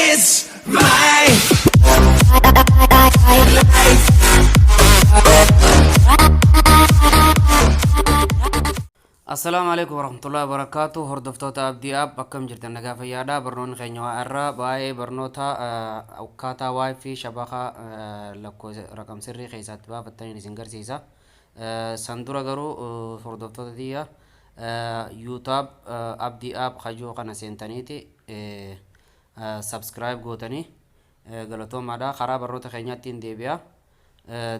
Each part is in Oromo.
It's my Assalaamu alaikum warahmatullahi wabarakatuh. Hordoftoota Abdii App, akkam jirtan? Nagaa fayyaadha? Barnoonni keenya waa irraa baay'ee barnoota akkaataa WiFi shabakaa lakkoofsa raqam sirrii keessaatti baafattaniin isin garsiisa. San dura garuu hordoftoota tiyya, YouTube Abdii App kajuu kana seentaniiti subscribe gootanii galatoomaadha. Karaa barnoota keenyaatti hin deebi'a.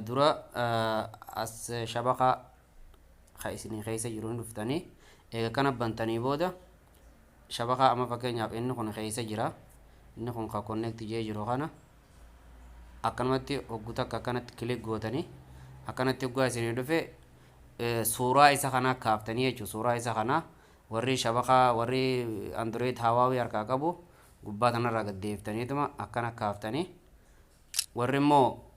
Dura as shabakaa ka isinii keessa jiru hin dhuftanii, eega kana bantanii booda shabakaa amma fakkeenyaaf inni kun keessa jira. Inni kun ka connect jee jiru kana akkanumatti hoggu takka akkanatti click gootanii, akkanatti hoggaa isinii dhufe suuraa isa kanaa kaaftanii jechuudha. Suuraa isa kanaa warri shabakaa, warri Android Huawei harkaa qabu gubbaa kanarraa gad deebiftaniituma akkana kaaftanii, warri immoo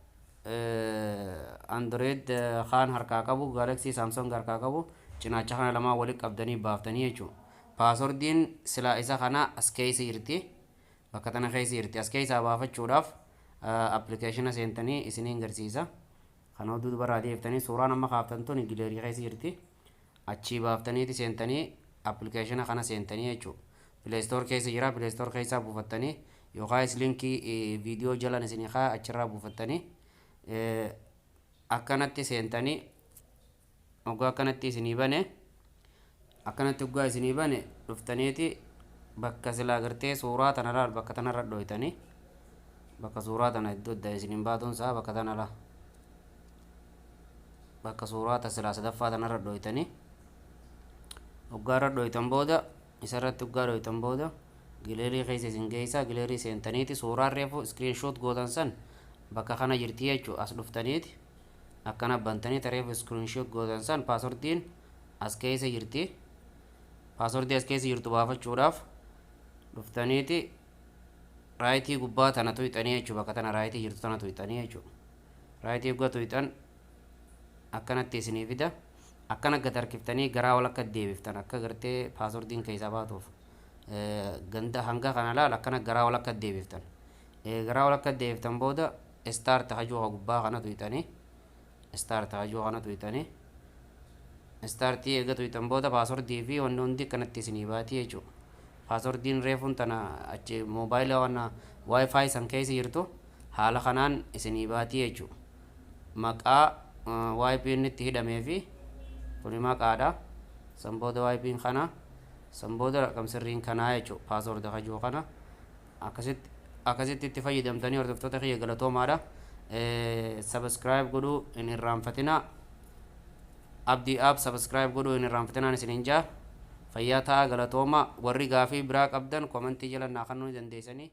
Android kaan harkaa qabu, Galaxy, Samsung harkaa qabu, cinaacha kana lamaan walitti qabdanii baaftanii jechuudha. Passwordiin silaa isa kana as keessa jirti. Bakka tana keessa jirti. As keessaa baafachuudhaaf appilikeeshina seentanii isiniin garsiisa. Kana oduu dubarraa deebiftanii suuraan amma kaaftan tun gallery keessa jirti. Achii baaftaniiti seentanii appilikeeshina kana seentanii jechuudha. Play Store keessa jira. Play Store keessaa buufattanii yookaas linkii viidiyoo jalan isinii kaa achirraa buufattanii akkanatti seentanii, hoggaa akkanatti isinii bane, akkanatti hoggaa isinii bane, dhuftaniiti bakka silaa gartee suuraa tanarraa bakka tanarra dhoytanii, bakka suuraa tana iddoo adda isiniin baatuun isaa bakka tanarra, bakka suuraa ta silaa sadaffaa tanarra dhoytanii, hoggaa irra dhoytan booda, isarratti hoggaa dhoytan booda gallery keessa isin geessa. Gallery seentaniiti suuraan reefu screenshot gootan san bakka kana jirti jechuu. As dhuftaniiti akkana bantanii reefu screenshot gootan san passwordiin as keessa jirti. Passwordii as keessa jirtu baafachuudhaaf dhuftaniiti rightii gubbaa tana tuyxanii jechuu. Bakka tana rightii jirtu tana tuyxanii jechuu. Rightii gubbaa tuyxan akkanatti isinii fida. Akkana gad harkiftanii garaa walakka deebiftan akka gartee passwordiin keessaa baatuuf. Ganda hanga kana laal, akkana garaa walakka deebiftan. Garaa walakka deebiftan booda start hajuu gubbaa kana tuyxanii, start hajuu kana tuyxanii, startii eega tuyxan booda passwordii fi wanni hundi akkanatti isinii baatii jechuudha. Passwordiin reefuun tana achi moobaayila waan WiFi san keessa jirtu haala kanaan isinii baatii jechuudha. Maqaa WiFi inni itti hidhamee fi kuni maqaadha. San booda WiFiin kana, san booda raqam sirriin kanaa jechuudha. Password hajuu kana akkasitti itti fayyadamtanii. Hordoftoota kiyya, galatoomaadha. Subscribe godhuu hin irraanfatinaa. Abdii App subscribe godhuu hin irraanfatinaan isiniin jaa. Fayyaa ta'a, galatooma. Warri gaafii biraa qabdan commentii jala naa kennuu ni dandeessanii.